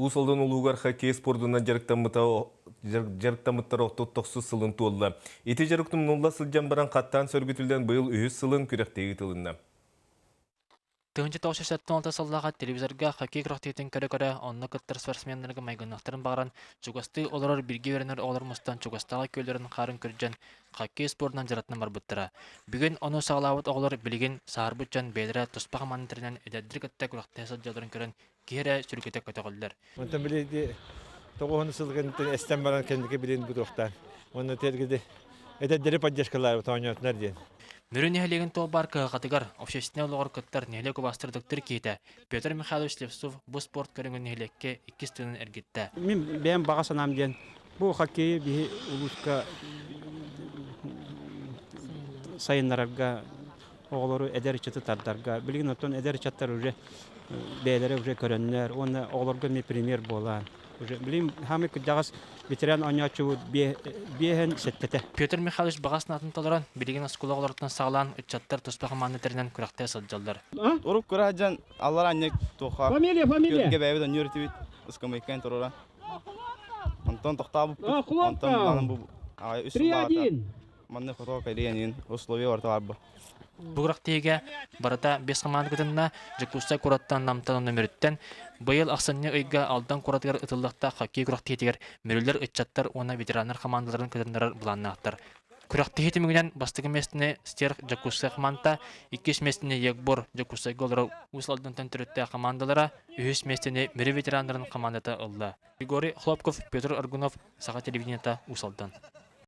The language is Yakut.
Уус Алдан улууһугар хоккей спордунан дьарыктаммыттара 39 сылын туолла. Ити дьарык тумнулла сылдьан баран хаттаан сөргүтүллэн быйыл үһүс сылын күрэхтэһии ыытылынна. 1976 сыллааҕы телевизорга хоккей күрэхтэһиитин көрө-көрө, онно кыттар спортсменнарга майгынныахтарын баҕаран, чугастыы олорор бииргэ үөрэнэр оҕолор мустан чугастааҕы күөллэрин хаарын күрдьэн, хоккей спордунан дьарыктанан барбыттара. Бүгүн ону саҕалаабыт оҕолор билигин сааһырбыт дьон бэйэлэрэ туспа хамаанда тэринэн эдэрдэри кытта күрэхтэһэ сылдьалларын көрөн киһи эрэ сүргэтэ көтөҕүллэр. Онтон били тоҕуһун сылгынтын эстэн баран кэнники билин бутуохтаан. Уонна тергиди эдэрдэри поддержкалаабыт оонньоотунар диэн. Мүрү нэһилиэгин туолбар кыһалҕатыгар общественнай олоҕор кыттар нэһилиэк убаастырдыктыр киһитэ Петр Михайлович Слепцов бу спорт көрүҥүн нэһилиэккэ иккис тыынын эргиттэ. Мин бэйэм баҕа санаам диэн бу хоккейы биһи улууска сайыннарарга оҕолору эдэр ыччаты тардарга билигин оттон эдэр ыччаттар уже бэйэлэрэ уже көрөннөр уонна оҕолорго эмиэ пример буолан уже билигин хаамый кырдьаҕас ветеран оонньооччубут биэһэн сэттэтэ. Петр Михайлович баҕа санаатын толорон, билигин оскуола оҕолоруттан саҕалаан ыччаттар туспа хамаанда тэринэн күрэхтэһэ сылдьаллар. Урук кыра дьон аллар анньык туоха Фамилия, фамилия. Күөлгэ бэйэбит онньуур этибит ыскамыйкаан турара. Онтон тохтообуппут. Онтон буланым бу үс сыллааҕыта манна хотоо кэлиэн условия барыта баар Бу күрэхтэһиигэ барыта биэс хамаанда кытынна. Дьокуускай куораттан Намтан Мөрүттэн быйыл ахсынньы ыйга Алдан куоратыгар ытыллыахтаах хоккей күрэхтэһиитигэр Мөрүлэр ыччаттар уонна ветераннар хамаандаларын кытыннарар былааннаахтар. Күрэхтэһии түмүгүнэн бастакы миэстэни Стерх Дьокуускай хамаандата, иккис миэстэни Егбор Дьокуускайга олорор Уус Алдантан төрүттээх хамаандалара, үһүс миэстэни Мүрү ветераннарын хамаандата ылла. Григорий Хлопков, Петр Аргунов, Саха телевидениета, Уус Алдан.